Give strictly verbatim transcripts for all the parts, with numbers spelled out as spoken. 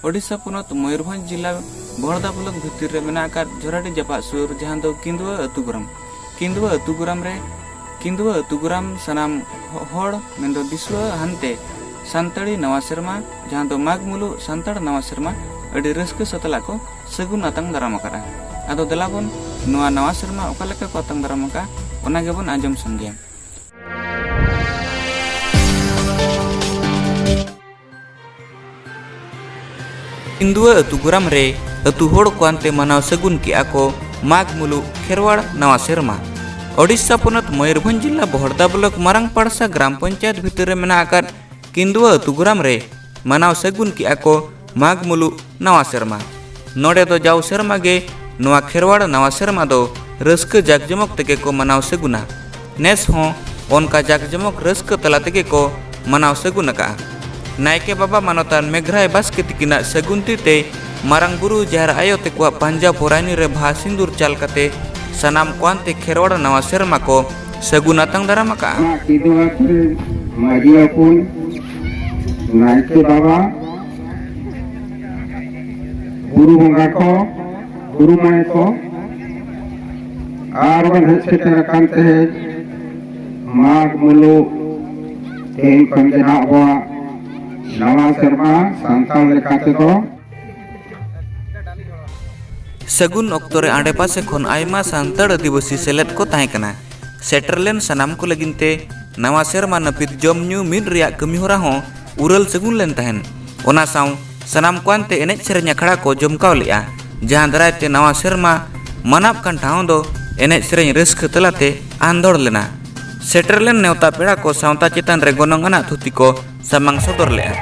ᱳᱰᱤᱥᱟ ᱯᱚᱱᱚᱛ ᱢᱚᱭᱩᱨᱵᱷᱚᱸᱡᱽ ᱡᱤᱞᱟ ᱵᱚᱦᱚᱲᱫᱟ ᱵᱞᱚᱠ ᱵᱷᱤᱛᱤᱨ ᱨᱮ ᱢᱮᱱᱟᱜ ᱟᱠᱟᱫ ᱡᱷᱚᱨᱟᱰᱤ ᱡᱟᱯᱟᱜ ᱥᱩᱨ, ᱡᱟᱦᱟᱸ ᱫᱚ ᱠᱤᱸᱫᱩᱣᱟᱹ ᱟᱹᱛᱩ ᱜᱚᱨᱟᱢ᱾ ᱠᱤᱸᱫᱩᱣᱟᱹ ᱟᱹᱛᱩ ᱜᱚᱨᱟᱢ ᱨᱮ, ᱠᱤᱸᱫᱩᱣᱟᱹ ᱟᱹᱛᱩ ᱜᱚᱨᱟᱢ ᱥᱟᱱᱟᱢ ᱦᱚ-, ᱦᱚᱲ, ᱢᱮᱱᱫᱚ ᱫᱤᱥᱩᱣᱟᱹ ᱦᱟᱱᱛᱮ ᱥᱟᱱᱛᱟᱲᱤ ᱱᱟᱣᱟ ᱥᱮᱨᱢᱟ, ᱡᱟᱦᱟᱸ ᱫᱚ ᱢᱟᱜᱽ ᱢᱩᱞᱩᱜ ᱥᱟᱱᱛᱟᱲ ᱱᱟᱣᱟ ᱥᱮᱨᱢᱟ, ᱟᱹᱰᱤ ᱨᱟᱹᱥᱠᱟᱹ ᱥᱟᱛᱞᱟᱜ ᱠᱚ ᱥᱟᱹᱜᱩᱱ ᱟᱛᱟᱝ ᱫᱟᱨᱟᱢ ᱟᱠᱟᱫᱼᱟ᱾ ᱟᱫᱚ ᱫᱮᱞᱟ ᱵᱚᱱ ᱱᱚᱣᱟ ᱱᱟᱣᱟ ᱥᱮᱨᱢᱟ ᱚᱠᱟ ᱞᱮᱠᱟ ᱠᱚ ᱟᱛᱟᱝ ᱫᱟᱨᱟᱢ ᱟᱠᱟᱫᱼᱟ, ᱚᱱᱟ ᱜᱮᱵᱚᱱ ᱟᱸᱡᱚᱢ ᱥᱟᱸᱜᱮᱭᱟ᱾ ᱠᱤᱸᱫᱩᱣᱟᱹ ᱟᱹᱛᱩ ᱜᱚᱨᱟᱢ ᱨᱮ ᱟᱹᱛᱩ ᱦᱚᱲ ᱠᱚ ᱟᱱᱛᱮ ᱢᱟᱱᱟᱣ ᱥᱟᱹᱜᱩᱱ ᱠᱮᱜᱼᱟ ᱠᱚ ᱢᱟᱜᱽ ᱢᱩᱞᱩᱜ ᱠᱷᱮᱨᱣᱟᱲ ᱱᱟᱣᱟ ᱥᱮᱨᱢᱟ᱾ ᱳᱰᱤᱥᱟ ᱯᱚᱱᱚᱛ ᱢᱚᱭᱩᱨᱵᱷᱚᱸᱡᱽ ᱡᱤᱞᱟ ᱵᱚᱦᱚᱲᱫᱟ ᱵᱞᱚᱠ ᱢᱟᱨᱟᱝ ᱯᱟᱲᱥᱟ ᱜᱨᱟᱢ ᱯᱚᱧᱪᱟᱭᱮᱛ ᱵᱷᱤᱛᱤᱨ ᱨᱮ ᱢᱮᱱᱟᱜ ᱟᱠᱟᱫ ᱠᱤᱸᱫᱩᱣᱟᱹ ᱟᱹᱛᱩ ᱜᱚᱨᱟᱢ ᱨᱮ ᱢᱟᱱᱟᱣ ᱥᱟᱹᱜᱩᱱ ᱠᱮᱜᱼᱟ ᱠᱚ ᱢᱟᱜᱽ ᱢᱩᱞᱩᱜ ᱱᱟᱣᱟ ᱥᱮᱨᱢᱟ᱾ ᱱᱚᱰᱮ ᱫᱚ ᱡᱟᱣ ᱥᱮᱨᱢᱟ ᱜᱮ ᱱᱚᱣᱟ ᱠᱷᱮᱨᱣᱟᱲ ᱱᱟᱣᱟ ᱥᱮᱨᱢᱟ ᱫᱚ ᱨᱟᱹᱥᱠᱟᱹ ᱡᱟᱠ ᱡᱚᱢᱚᱠ ᱛᱮᱜᱮ ᱠᱚ ᱢᱟᱱᱟᱣ ᱥᱟᱹᱜᱩᱱᱟ᱾ ᱱᱮᱥ ᱦᱚᱸ ᱚᱱᱠᱟ ᱡᱟᱠ ᱡᱚᱢᱚᱠ ᱨᱟᱹᱥᱠᱟᱹ ᱛᱟᱞᱟ ᱛᱮᱜᱮ ᱠᱚ ᱢᱟᱱᱟᱣ ᱥᱟᱹᱜᱩᱱ ᱟᱠᱟᱫᱼᱟ᱾ ᱱᱟᱭᱠᱮ ᱵᱟᱵᱟ ᱢᱟᱱᱚᱛᱟᱱ ᱢᱮᱜᱷᱨᱟᱭ ᱵᱟᱥᱠᱮ ᱛᱤᱠᱤᱱᱟᱜ ᱥᱟᱹᱜᱩᱱ ᱛᱤ ᱛᱮ ᱢᱟᱨᱟᱝ ᱵᱩᱨᱩ ᱡᱟᱦᱮᱨ ᱟᱭᱳ ᱛᱮᱠᱚᱣᱟᱜ ᱯᱟᱧᱡᱟ ᱯᱚᱨᱟᱭᱱᱤ ᱨᱮ ᱵᱟᱦᱟ ᱥᱤᱸᱫᱩᱨ ᱪᱟᱞ ᱠᱟᱛᱮ ᱥᱟᱱᱟᱢ ᱠᱚ ᱟᱱᱛᱮ ᱠᱷᱮᱨᱣᱟᱲ ᱱᱟᱣᱟ ᱥᱮᱨᱢᱟ ᱠᱚ ᱥᱟᱹᱜᱩᱱ ᱟᱛᱟᱝ ᱫᱟᱨᱟᱢ ᱟᱠᱟᱫᱼᱟ᱾ ᱱᱚᱣᱟ ᱠᱤᱸᱫᱩᱣᱟᱹ ᱟᱹᱛᱩ ᱨᱮᱱ ᱢᱟᱹᱡᱷᱤ ᱦᱚᱯᱚᱱ, ᱱᱟᱭᱠᱮ ᱵᱟᱵᱟ, ᱵᱩᱨᱩ ᱵᱚᱸᱜᱟ ᱠᱚ, ᱵᱩᱨᱩ ᱢᱟᱹᱭ ᱠᱚ, ᱟᱨ ᱵᱚᱱ ᱦᱮᱡ ᱥᱮᱴᱮᱨ ᱟᱠᱟᱱ ᱛᱮᱦᱮᱧ ᱢᱟᱜᱽ ᱢᱩᱞᱩᱜ, ᱛᱮᱦᱮᱧ ᱠᱷᱚᱱ ᱜᱮ ᱱᱟᱦᱟᱜ ᱟᱵᱚᱣᱟᱜ ᱱᱟᱣᱟ ᱥᱮᱨᱢᱟ ᱥᱟᱱᱛᱟᱲ ᱞᱮᱠᱟ ᱛᱮᱫᱚ᱾ ᱥᱟᱹᱜᱩᱱ ᱚᱠᱛᱚ ᱨᱮ ᱟᱰᱮᱯᱟᱥᱮ ᱠᱷᱚᱱ ᱟᱭᱢᱟ ᱥᱟᱱᱛᱟᱲ ᱟᱹᱫᱤᱵᱟᱹᱥᱤ ᱥᱮᱞᱮᱫ ᱠᱚ ᱛᱟᱦᱮᱸ ᱠᱟᱱᱟ᱾ ᱥᱮᱴᱮᱨ ᱞᱮᱱ ᱥᱟᱱᱟᱢ ᱠᱚ ᱞᱟᱹᱜᱤᱫ ᱛᱮ ᱱᱟᱣᱟ ᱥᱮᱨᱢᱟ ᱱᱟᱹᱯᱤᱛ ᱡᱚᱢ ᱧᱩ ᱢᱤᱫ ᱨᱮᱭᱟᱜ ᱠᱟᱹᱢᱤ ᱦᱚᱨᱟ ᱦᱚᱸ ᱩᱨᱟᱹᱞ ᱥᱟᱹᱜᱩᱱ ᱞᱮᱱ ᱛᱟᱦᱮᱸᱱ᱾ ᱚᱱᱟ ᱥᱟᱶ ᱥᱟᱱᱟᱢ ᱠᱚ ᱟᱱᱛᱮ ᱮᱱᱮᱡ ᱥᱮᱨᱮᱧ ᱟᱠᱷᱲᱟ ᱠᱚ ᱡᱚᱢᱠᱟᱣ ᱞᱮᱫᱼᱟ, ᱡᱟᱦᱟᱸ ᱫᱟᱨᱟᱭ ᱛᱮ ᱱᱟᱣᱟ ᱥᱮᱨᱢᱟ ᱢᱟᱱᱟᱵ ᱠᱟᱱ ᱴᱷᱟᱶ ᱫᱚ ᱮᱱᱮᱡ ᱥᱮᱨᱮᱧ ᱨᱟᱹᱥᱠᱟᱹ ᱛᱟᱞᱟᱛᱮ ᱟᱱᱫᱚᱲ ᱞᱮᱱᱟ᱾ ᱥᱮᱴᱮᱨ ᱞᱮᱱ ᱱᱮᱣᱛᱟ ᱯᱮᱲᱟ ᱠᱚ ᱥᱟᱶᱛᱟ ᱪᱮᱛᱟᱱ ᱨᱮ ᱜᱚᱱᱚᱝ ᱟᱱᱟᱜ ᱛᱷᱩᱛᱤ ᱠᱚ ᱥᱟᱢᱟᱝ ᱥᱚᱫᱚᱨ ᱞᱮᱫᱼᱟ᱾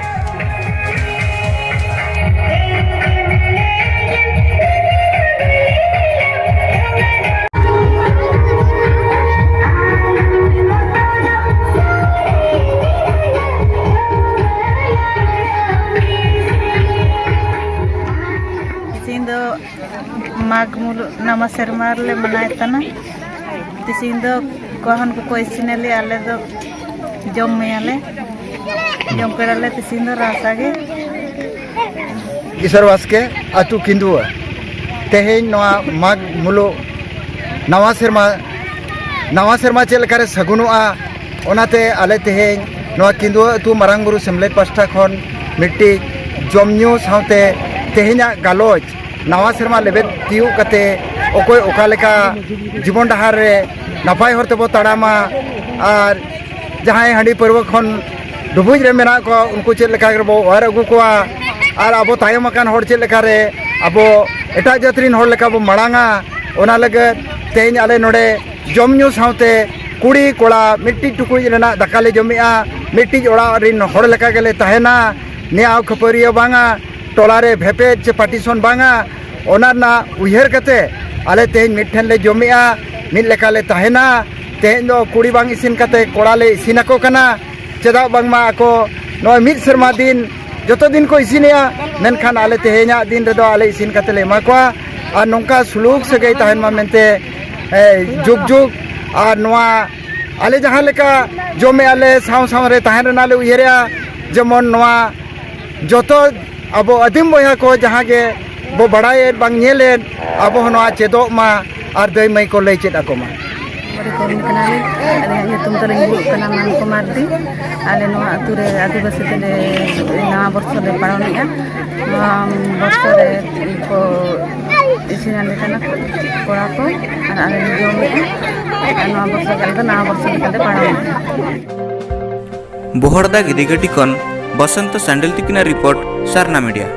ᱛᱮᱦᱮᱧ ᱫᱚ ᱢᱟᱜᱽ ᱢᱩᱞᱩᱜ ᱱᱟᱣᱟ ᱥᱮᱨᱢᱟ ᱨᱮᱞᱮ ᱢᱟᱱᱟᱣᱮᱫ ᱠᱟᱱᱟ᱾ ᱛᱤᱥᱤᱧ ᱫᱚ ᱠᱚᱦᱚᱱ ᱠᱚᱠᱚ ᱤᱥᱤᱱ ᱟᱞᱮᱭᱟ, ᱟᱞᱮ ᱫᱚ ᱡᱚᱢ ᱧᱩᱭᱟᱞᱮ, ᱡᱚᱢ ᱯᱮᱲᱟᱞᱮ ᱛᱤᱥᱤᱧ ᱫᱚ ᱨᱟᱥᱟ ᱜᱮ᱾ ᱤᱥᱚᱨ ᱵᱟᱥᱠᱮ, ᱟᱹᱛᱩ ᱠᱤᱸᱫᱩᱣᱟᱹ᱾ ᱛᱮᱦᱮᱧ ᱱᱚᱣᱟ ᱢᱟᱜᱽ ᱢᱩᱞᱩᱜ ᱱᱟᱣᱟ ᱥᱮᱨᱢᱟ, ᱱᱟᱣᱟ ᱥᱮᱨᱢᱟ ᱪᱮᱫ ᱞᱮᱠᱟᱨᱮ ᱥᱟᱹᱜᱩᱱᱚᱜᱼᱟ, ᱚᱱᱟᱛᱮ ᱟᱞᱮ ᱛᱮᱦᱮᱧ ᱱᱚᱣᱟ ᱠᱤᱸᱫᱩᱣᱟᱹ ᱟᱹᱛᱩ ᱢᱟᱨᱟᱝ ᱵᱩᱨᱩ ᱥᱮᱢᱞᱮᱫ ᱯᱟᱥᱴᱟ ᱠᱷᱚᱱ ᱢᱤᱫᱴᱤᱡ ᱡᱚᱢ ᱧᱩ ᱥᱟᱶᱛᱮ ᱛᱮᱦᱮᱧᱟᱜ ᱜᱟᱞᱚᱪ, ᱱᱟᱣᱟ ᱥᱮᱨᱢᱟ ᱞᱮᱵᱮᱫ ᱛᱤᱭᱳᱜ ᱠᱟᱛᱮ ᱚᱠᱚᱭ ᱚᱠᱟ ᱞᱮᱠᱟ ᱡᱤᱵᱚᱱ ᱰᱟᱦᱟᱨ ᱨᱮ ᱱᱟᱯᱟᱭ ᱦᱚᱨ ᱛᱮᱵᱚ ᱛᱟᱲᱟᱢᱟ, ᱟᱨ ᱡᱟᱦᱟᱸᱭ ᱦᱟᱺᱰᱤ ᱯᱟᱹᱨᱣᱟᱹ ᱠᱷᱚᱱ ᱰᱩᱵᱩᱡ ᱨᱮ ᱢᱮᱱᱟᱜ ᱠᱚᱣᱟ, ᱩᱱᱠᱩ ᱪᱮᱫ ᱞᱮᱠᱟ ᱨᱮᱵᱚ ᱚᱣᱟᱨ ᱟᱹᱜᱩ ᱠᱚᱣᱟ, ᱟᱨ ᱟᱵᱚ ᱛᱟᱭᱚᱢ ᱟᱠᱟᱱ ᱦᱚᱲ ᱪᱮᱫ ᱞᱮᱠᱟ ᱨᱮ ᱟᱵᱚ ᱮᱴᱟᱜ ᱡᱟᱹᱛ ᱨᱤᱱ ᱦᱚᱲ ᱞᱮᱠᱟ ᱵᱚ ᱢᱟᱲᱟᱝᱟ, ᱚᱱᱟ ᱞᱟᱹᱜᱤᱫ ᱛᱮᱦᱮᱧ ᱟᱞᱮ ᱱᱚᱰᱮ ᱡᱚᱢ ᱧᱩ ᱥᱟᱶᱛᱮ ᱠᱩᱲᱤ ᱠᱚᱲᱟ ᱢᱤᱫᱴᱤᱡ ᱴᱩᱠᱩᱡ ᱨᱮᱱᱟᱜ ᱫᱟᱠᱟ ᱞᱮ ᱡᱚᱢᱮᱜᱼᱟ, ᱢᱤᱫᱴᱤᱡ ᱚᱲᱟᱜ ᱨᱤᱱ ᱦᱚᱲ ᱞᱮᱠᱟ ᱜᱮᱞᱮ ᱛᱟᱦᱮᱱᱟ, ᱱᱮᱭᱟᱣ ᱠᱷᱟᱹᱯᱟᱹᱨᱤᱭᱟᱹ ᱵᱟᱝᱟ, ᱴᱚᱞᱟ ᱨᱮ ᱵᱷᱮᱯᱮᱫ ᱪᱮ ᱯᱟᱨᱴᱤᱥᱚᱱ ᱵᱟᱝᱟ, ᱚᱱᱟ ᱨᱮᱱᱟᱜ ᱩᱭᱦᱟᱹᱨ ᱠᱟᱛᱮ ᱟᱞᱮ ᱛᱮᱦᱮᱧ ᱢᱤᱫ ᱴᱷᱮᱱ ᱞᱮ ᱡᱚᱢᱮᱜᱼᱟ, ᱢᱤᱫ ᱞᱮᱠᱟ ᱞᱮ ᱛᱟᱦᱮᱱᱟ᱾ ᱛᱮᱦᱮᱧ ᱫᱚ ᱠᱩᱲᱤ ᱵᱟᱝ ᱤᱥᱤᱱ ᱠᱟᱛᱮ ᱠᱚᱲᱟ ᱞᱮ ᱤᱥᱤᱱ ᱟᱠᱚ ᱠᱟᱱᱟ᱾ ᱪᱮᱫᱟᱜ ᱵᱟᱝᱢᱟ ᱟᱠᱚ ᱱᱚᱜᱼᱚᱭ ᱢᱤᱫ ᱥᱮᱨᱢᱟ ᱫᱤᱱ ᱡᱚᱛᱚ ᱫᱤᱱ ᱠᱚ ᱤᱥᱤᱱᱮᱜᱼᱟ, ᱢᱮᱱᱠᱷᱟᱱ ᱟᱞᱮ ᱛᱮᱦᱮᱧᱟᱜ ᱫᱤᱱ ᱨᱮᱫᱚ ᱟᱞᱮ ᱤᱥᱤᱱ ᱠᱟᱛᱮ ᱞᱮ ᱮᱢᱟ ᱠᱚᱣᱟ᱾ ᱟᱨ ᱱᱚᱝᱠᱟ ᱥᱩᱞᱩᱠ ᱥᱟᱹᱜᱟᱹᱭ ᱛᱟᱦᱮᱱ ᱢᱟ ᱢᱮᱱᱛᱮ, ᱮ, ᱡᱩᱜᱽ ᱡᱩᱜᱽ᱾ ᱟᱨ ᱱᱚᱣᱟ ᱟᱞᱮ ᱡᱟᱦᱟᱸ ᱞᱮᱠᱟ ᱡᱚᱢᱮᱜᱼᱟ ᱞᱮ, ᱥᱟᱶ ᱥᱟᱶ ᱨᱮ ᱛᱟᱦᱮᱱ ᱨᱮᱱᱟᱜ ᱞᱮ ᱩᱭᱦᱟᱹᱨᱮᱜᱼᱟ, ᱡᱮᱢᱚᱱ ᱱᱚᱣᱟ ᱡᱚᱛᱚ ᱟᱵᱚ ᱟᱹᱫᱤᱢ ᱵᱚᱭᱦᱟ ᱠᱚ ᱡᱟᱦᱟᱸ ᱜᱮ ᱵᱚ ᱵᱟᱲᱟᱭᱮᱫ ᱵᱟᱝ ᱧᱮᱞᱮᱫ, ᱟᱵᱚ ᱦᱚᱸ ᱱᱚᱣᱟ ᱪᱮᱫᱚᱜ ᱢᱟ ᱟᱨ ᱫᱟᱹᱭ ᱢᱟᱹᱭ ᱠᱚ ᱞᱟᱹᱭ ᱪᱮᱫ ᱟᱠᱚ ᱢᱟ᱾ ᱵᱟᱹᱲᱤ ᱠᱚᱨᱢᱤ ᱠᱟᱱᱟᱞᱤᱧ᱾ ᱟᱹᱞᱤᱧᱟᱜ ᱧᱩᱛᱩᱢ ᱛᱟᱹᱞᱤᱧ ᱵᱩᱞᱩᱜ ᱠᱟᱱᱟ ᱢᱟᱱᱠᱚ ᱢᱟᱨᱰᱤ᱾ ᱟᱞᱮ ᱱᱚᱣᱟ ᱟᱹᱛᱩ ᱨᱮ ᱟᱹᱫᱤᱵᱟᱹᱥᱤ ᱛᱮᱞᱮ ᱱᱟᱣᱟ ᱵᱚᱨᱥᱚ ᱞᱮ ᱯᱟᱞᱚᱱᱮᱜᱼᱟ᱾ ᱱᱚᱣᱟ ᱵᱚᱨᱥᱚ ᱨᱮ ᱠᱚ ᱤᱥᱤᱱ ᱟᱞᱮ ᱠᱟᱱᱟ ᱠᱚᱲᱟ ᱠᱚ, ᱟᱨ ᱟᱞᱮ ᱞᱮ ᱡᱚᱢᱮᱜᱼᱟ᱾ ᱟᱨ ᱱᱚᱣᱟ ᱵᱚᱨᱥᱚ ᱜᱮ ᱟᱞᱮ ᱫᱚ ᱱᱟᱣᱟ ᱵᱚᱨᱥᱚ ᱞᱮᱠᱟᱞᱮ ᱯᱟᱞᱚᱱᱮᱜᱼᱟ᱾ ᱵᱚᱦᱚᱲᱫᱟ ᱜᱤᱫᱤᱜᱟᱹᱴᱤ ᱠᱷᱚᱱ ᱵᱚᱥᱚᱱᱛᱚ ᱥᱟᱱᱰᱤᱞ ᱛᱤᱠᱤᱱᱟᱜ ᱨᱤᱯᱳᱨᱴ, ᱥᱟᱨᱱᱟ ᱢᱤᱰᱤᱭᱟ᱾